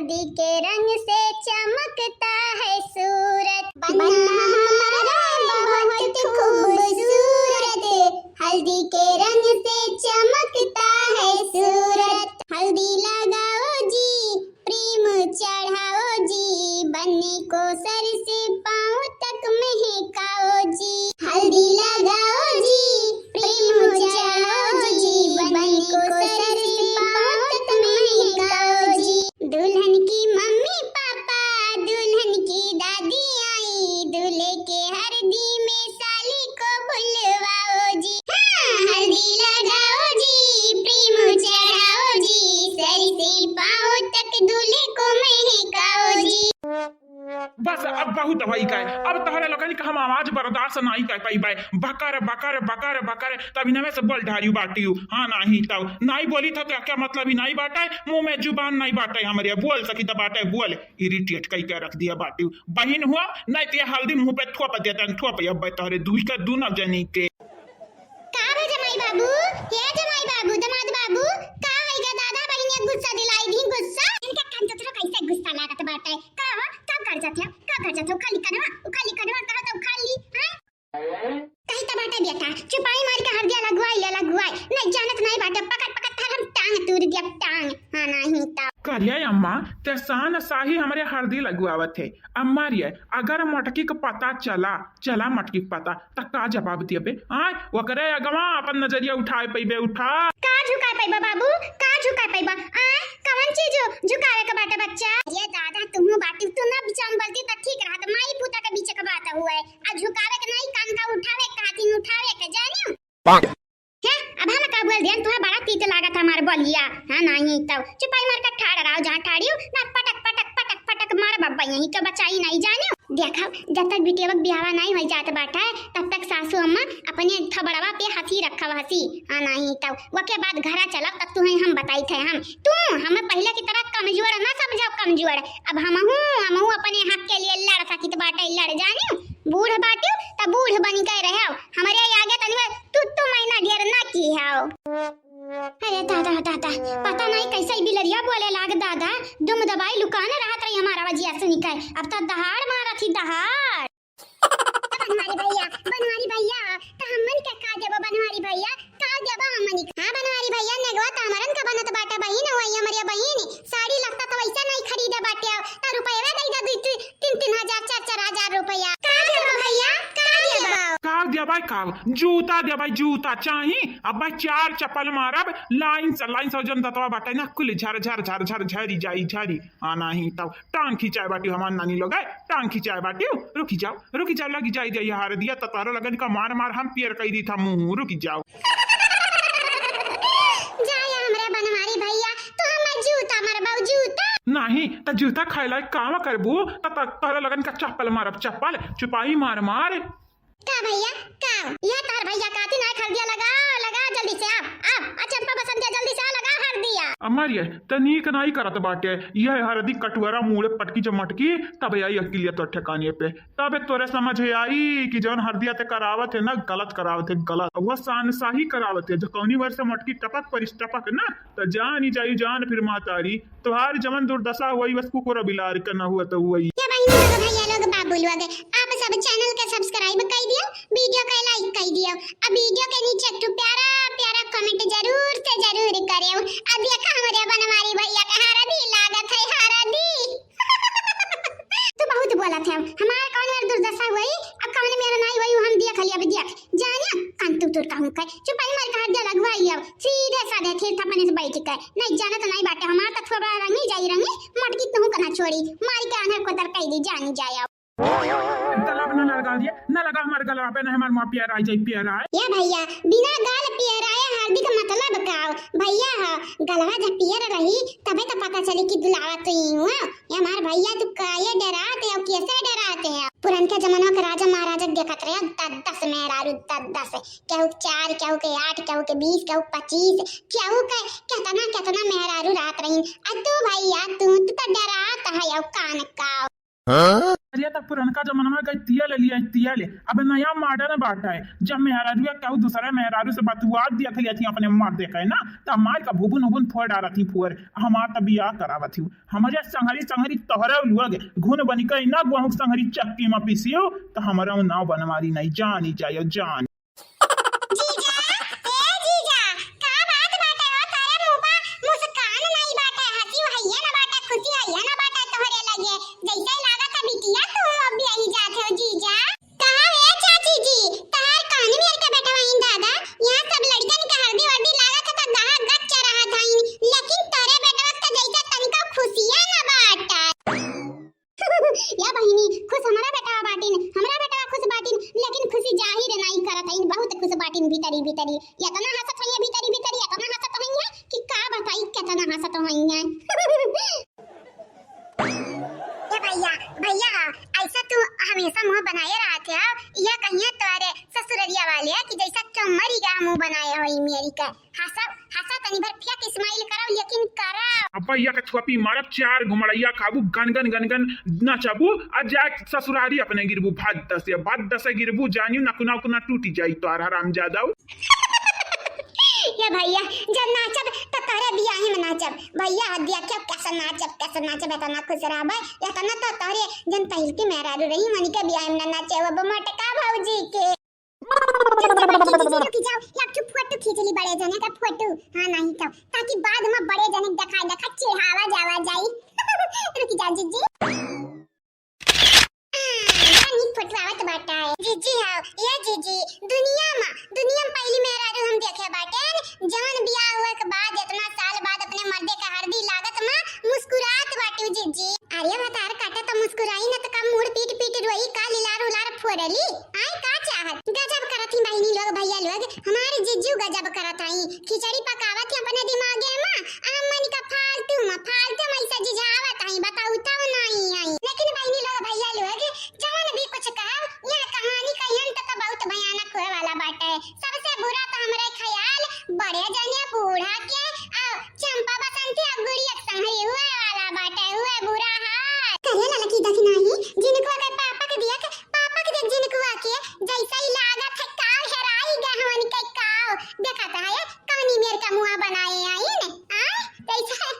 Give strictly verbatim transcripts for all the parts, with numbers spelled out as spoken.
हल्दी के रंग से चमकता है सूरत, बन्ना हमारा बहुत खूबसूरत। हल्दी के रंग से चमकता है सूरत, हल्दी लगाओ जी, प्रेम चढ़ाओ जी, बन्ने को सर से पाँव तक महकाओ जी। हल्दी लगाओ जी, प्रेम चढ़ाओ जी, बन्ने को सर से पाँव तक महकाओ जी। दुल्हन की मम्मी पापा, दुल्हन की दादी आई, दूल्हे के हरदी में साली को बुलवाओ जी। हाँ, हल्दी लगाओ जी, प्रेम चढ़ाओ जी, सर से पाँव तक दूल्हे को महकाओ जी। बस, अब बहुत होई का है। अब तोहरे लोगन के हम आवाज बर्दाश्त नाई कर पाई बाय। बकर, बकर, बकर, बकर, तब इनमें से बोल ढारियो बाटियो। हाँ, नाहीं तब नाई बोली था, तो क्या मतलब ही नाई बाटे, मुँह में जुबान नाई बाटे हमरे, बोल सकी तो बाटे, बोल, irritate कई के रख दिया बाटियो। बहिन हुआ, नाई तो ये हल्दी मुँह पे थोप देता, थोप, अब तोहरे दुई के दूनों जनी के। का बा जमाई बाबू? हे जमाई बाबू, दामाद बाबू, का होई गा दादा, बहिनिया गुस्सा दिलाई दी, गुस्सा? इनका कान तो कैसे गुस्सा लागत बाटे। का हो? का कर जात हो? का कर जात हो? खाली कनवा, खाली कनवा कहा तो खाली, हाँ? कही तो बाटे बेटा, चुपाई मार के हरदिया लगवाई ले, लगवाई। नहीं जानत नहीं बाटे, पकड़, पकड़, तार हम टांग तूर दिया, टांग। हाँ, नहीं तो। करिया अम्मा, ते शान शाही हमरे हरदी लगवावत है। अम्मा रे, अगर मोटकी के पता चला, चला मटकी के पता, त का जवाब दियबे? आय, ओकरे अगवा अपन नजरिया उठाए पइबे, उठा। का झुकाए पइबा बाबू? का झुकाए पइबा? आय, कवन चीज झुकावे के बाटे बच्चा? ये दादा, तुहू बाटी, तू ना बीच में बोलती त ठीक रहत। माई पूता के बीच के बात हुए। आ झुकावे के नहीं, कान का उठावे के, हाथिन उठावे के, जानियो? हैं? अब हम का बोल दियन, तुहे बड़ा तीत लागत हमार बोलिया। हाँ, नहीं तब चुपाई मार के ठाड़ रहो, जहाँ ठाड़ियो ना पटक, पटक, पटक, पटक मार बब्बा, यहीं के बचाई नहीं जानियो। देखो, जब तक बिटिया के बियाहवा नहीं होई जात बाटे, तब तक सासू अम्मा अपने थोबड़वा पे हंसी रखब हंसी। हाँ, नहीं तब वके बाद घरा चलब, तब तुहे हम बताई थे हम। तू हमें पहले की तरह कमजोर ना समझो, कमजोर। अब हमहू, हमहू अपने हक के लिए लड़ सकित बाटे, लड़ जानियो। बूढ़ बाटियो त बूढ़ बनी के रहो, हमरे आगे तनिको तू, तू मैना ढेर ना की हो। अरे दादा, दादा, पता नहीं कैसे ई बिलरिया बोले लाग दादा, दुम दबाई लुकाने रहत रही हमारा वजिया सुनी के, अब त दहाड़ मारत ही दहाड़। बनवारी भैया, बनवारी भैया, त हमन के का देबो बनवारी भैया, का देबो हमनी के? हाँ बनवारी भैया, नेगवा त हमरन का बनत बाटे बहिन, वही हमरे बहिन, साड़ी लत्ता त वैसा नहीं खरीदे बाटे, त रुपया दे दे दुई, दुई, तीन, तीन हजार, चार, चार हजार रुपया। का देबा भैया? का देबा? का देबा का? जूता देबा, जूता चाही। अब भाई चार चप्पल मारब, लाइन से, लाइन से जौन दतवा बाटे ना, कुल झर, झर, झर, झर, झरी जाई, झरी। हाँ, नाही तब टांग खिंचाए बाटी हमार नानी लोग, ए, टांग खिंचाए बाटी। रुकी जाओ, रुकी जाओ, लगी जाई, जाई हरदिया, त तोहरो लगन का मार, मार हम पियर कई दी था मुंह, रुकी जाओ। जाए हमरे बनवारी भैया, तू हमार जूता मरबऊ, जूता। नाही, त जूता खाए लायक काम करबू, त, त, तोहरा लगन का चप्पल मारब, चप्पल, चुपाई मार, मार। का भैया, का? यह तोहर भैया कातिन आए हरदिया लगा, लगा जल्दी से, आ, आ, आ चंपा बसंतिया जल्दी से आ, लगा हरदिया। अम्मा रे, त नीक नाही करत बाटे, यह हरदी कटुआरा मुड़े पटकी जब मटकी, तब आई अकिलिया तोर ठिकाने पे। तबे तोरे समझ आई कि जौन हरदिया ते करावत है ना, गलत करावत है, गलत। वह शानशाही करावत है, जो कौनी वर्ष मटकी टपक परिस टपक ना, त जानी जाई जान फिर महतारी, तोहार जवन दुर्दशा हुई, बस कुकुर बिलार के ना हुआ तो हुई। ये बहिनी लोग, भैया लोग, बाबू लोग, आप सब channel के subscribe कर दियो, video के like कर दियो, अब video के नीचे एक ठो प्यारा प्यारा comment जरूर से जरूर करेओ। अब देखा हमरे बनवारी भैया के हरदी लागत है, हरदी। तू बहुत बोलत है, हमार कौन मेर दुर्दशा हुई, अब कौन मेर नाई हुई, हम देख लिया, अब देख। जानिया, कान तू तोर कहूँ के, चुपाई मार के हरदिया लगवा लिया, सीधे साधे खेत अपने से बैठ के। नहीं जानत नहीं बाटे, हमार त थोड़ा रंगी जाई रंगी, मटकी तू कना छोड़ी, मार के आन्हर को दर कई दी, जानी जाए। गला ना लगा दिए, ना लगा हमार गला पे, ना हमार मुँह पियर आई जाई, पियर आए। ये भैया, बिना गाल पियर आए हरदी का मतलब का? भैया ह, गलवा जब पियर रही, तबे तो पता चली कि दुलावा तो ही हुआ। ये हमार भैया, तू काहे डरात है और कैसे डरात है? पुरनका जमाना के राजा महाराजा के देखत रहे, दस दस मेहरारू, दस दस, केहू के चार, केहू के आठ, केहू के बीस, केहू के पच्चीस, केहू के केतना केतना मेहरारू रहत रहीन। आ तू भैया, तू, तू तो डरात है और कान का। अरे, त पुरनका जमाना में गई तिया ले लिया, तिया ले। अब नया मॉडर्न बाटा है, जब मेहरारू या केहू दूसरा मेहरारू से बतुआ दिया था, थी अपने मर्दे का है ना, तब मार का भुबुन उबुन फोड़ डारा थी फुअर। हमार त बियाह करावत ही, हमारे संहरी संहरी तोहरा लोग घुन बनी कहीं ना गुआहू संहरी चक्की में पीसियो, तो हमारा नाव बनवारी नहीं, जानी जायो जान। जीजा, ए जीजा, का बात बाटे हो? तोरे मुंह पा मुस्कान नहीं बाटे, हंसी हइये ना बाटे, खुशी हइये ना बाटे तोहरे लगे। जैसे लागत है बिटिया तू अब यही जात हो जीजा। कहा ए चाची जी, तहार कान मेर के बैठवाइन दादा, यहाँ सब लड़कन के हरदी वर्दी लागत है त दहा गच चरहत हइन, लेकिन तोरे बेटवा के जैसे तनिका खुशिया ना बाटे। या बहिनी, खुश हमरा बेटवा बाटिन, हमरा बेटवा खुश बाटिन, लेकिन खुशी जाहिर नाई करत हईन, बहुत खुश बाटिन भीतरी भीतरी। एतना हंसत हइये भीतरी भीतरी, एतना हंसत हइये कि का बताई, केतना हंसत हइये। ए भैया, भैया, ऐसा तू हमेशा मुंह बनाए रहत है, यह कहिए तोरे ससुररिया वाले कि जैसा क्यों मरी गया मुंह बनाए हो ई मेरी का। हंसा, हंसा, तनी भर फेंक smile कराओ, लेकिन कराओ। अब भैया के थुआपी मारब, चार घुमड़ैया खाबू, गन गन गन गन नचबू, आ जा ससुरारी अपने गिरबू, भद्द से, भद्द से गिरबू, जानियो नकुना उकुना टूटी जाई तोहार, हरामजादा। ये भैया, जब नाचब त तोहरे बियाहे में नाचब। भैया, हद दिया क्या, कैसे नाचब, कैसे नाचब, एतना खुश रहबे, एतना तो तोहरे जन पहिल के मेहरारू रही, उनके बियाहे में ना नाचे, अब मोटका भौजी के। रुक जाओ, रुक जाओ, एक ठो फोटो खींच ली बड़े जने का फोटो। हाँ, नहीं तो, ताकि बाद में बड़े जने दिखाई, दिखाई चिढ़ावा जावा जाई। रुक जाओ जीजी। हाँ, बड़ा नीक फोटो आवत बाटा है। जीजी हो, ये जीजी, दुनिया में, दुनिया में पहली मेहरारू हम देखे बाटे, जवन बियाह हुए के बाद, इतना साल बाद अपने मर्दे का हरदी लागत में मुस्कुरात बाटे जीजी। अरे भतार काटा त मुस्कुराई न त का मुड़ पीट पीट रोई का लिलार उलार फोड़ली। आय का चाहत? गजब करत ही बहिनी लोग भैया लोग, हमारे जीजू गजब करत हई। खिचड़ी पकावत ही अपने दिमागे मा, आ मन का फालतू मा, फालतू मा ऐसा जिझावत हई, बताऊ तब नाई आई। लेकिन बहिनी लोग भैया लोग जवन भी कुछ कहब, यह कहानी कहियन त, त बहुत भयानक होए वाला बाटे। सबसे बुरा त हमरे ख्याल बड़े जने बूढ़ा के, आ चंपा बसंती अब गुड़िया के संग ही हुए वाला बाटे, हुए बुरा हाल। करे ललकी देखी नाही, जिनकुआ के पापा के दिया के, पापा के देख जिनकुआ के, जैसे ही लागत है काव हेराई गए हमन के काव। देखत है, कवनी मेर का मुआ बनाए आई ने, आय? जैसे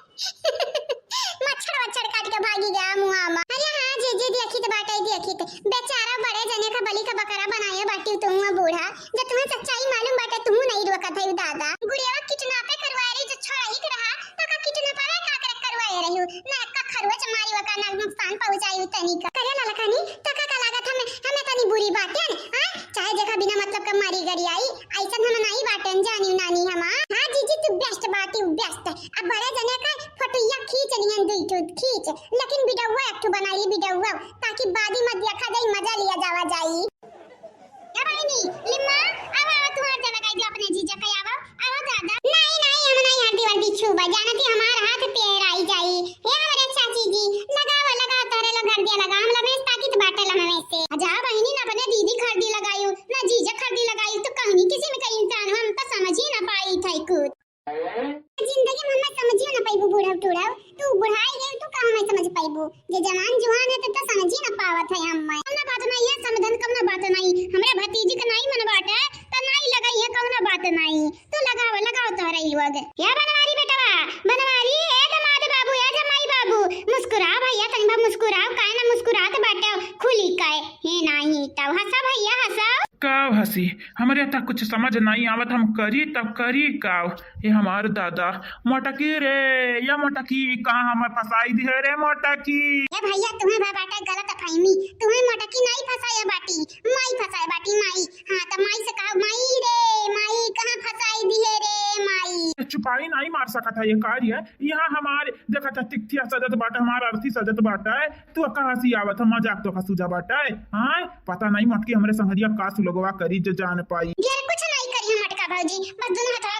मच्छर वच्छर काट के भागी गया मुआ मा। अरे हाँ, जे, जे देखित बाटे, देखित। बेचारा बड़े जने का बलि का बकरा बनाए बाटी तू हुआ बूढ़ा। जब तुम्हें सच्चाई मालूम बाटे, तुम नहीं रोकत है दादा। गुड़ियावा किडनैपे करवाए रही, जो छोड़ा ही के रहा, तो का किडनैपे का करे करवाए रही हूँ? ना का खरुआ चमारी वका ना नुकसान पहुँचाई तनी का। करे ललकानी, तो का, का लागत हमें, हमें तनी बुरी बाटे ने, हाँ? चाहे जेका बिना मतलब का मारी गरी आई, ऐसन हम नहीं बाटे, जानी नानी हमा। हाँ जीजी, तू best बाटी, best। अब बड़े जने का फोटोइया खींच लिहन दुई ठो, खींच, लेकिन वीडियोवा एक ठो बनाई, वीडियोवा, ताकि बादी में देखा जाई, मजा लिया जावा जाई। ए बहिनी, लिम्मा, आवा, आवा, तुम्हार जगह काई दे अपने जीजा के आवा, आवा दादा। नहीं, नहीं, हम नहीं हरदी वर्दी छूबा, जानती हमार हाथ पेराई जाई। हे हमरे चाची जी, लगावा, लगावा, तोहरे लोग हरदिया लगावा, हम लमेस ताकित बाटे लमेस से। जा बहिनी, ना अपने दीदी हरदी लगायू, ना जीजा हरदी लगायू, तो कहनी किसी में कहीं इंसान हो, हम तो समझ ही ना पाई थे कुछ। जिंदगी में हमें समझियो ना पाइबू बूढ़ा टूढ़ा, तू बुढ़ाई गई, तू कहाँ में समझ पाइबू? जे जवान जुआन है, तो, तो समझ ही ना पावत है हम। कौनो बात नहीं है, समझन कौनो बात नहीं। हमरा भतीजी के नहीं मन बाटे, तो नहीं लगाई है, कौनो बात नहीं। तू लगाओ, लगाओ तोहरे ही वग। या बनवारी बेटवा, बनवारी, ए दमाद बाबू, ए जमाई बाबू, मुस्कुराओ भैया, तनी भा मुस्कुराओ, काहे ना मुस्कुरात बाटे, खुली काहे? हे नाही, तब हंसा भैया, हंसा। का हंसी? हमरे तक कुछ समझ नहीं आवत, हम करी तब करी का? ये हमार दादा, मोटकी रे, या मोटकी, कहाँ हमें फंसाई दिहे रे मोटकी? ए भैया, तुम्हें भा बाटे गलत फहमी, तुम्हें मोटकी नहीं फंसाए बाटी, माई फंसाए बाटी, माई। हाँ, तो माई से कहा, माई रे, माई, कहाँ फंसाई दिहे रे माई? चुपाई नहीं मार सकत है ये कार्य। यहाँ हमार, देखत है, तिथिया सजत बाटे, हमार अर्थी सजत बाटे, तू कहाँ से आवत है, मजाक तो का सूझा बाटे, हाँ? पता नहीं मोटकी हमरे संगरिया का सुलगवा करी जो जान पाई। यार कुछ नहीं करी हम मटका भौजी, बस दोनों हाथ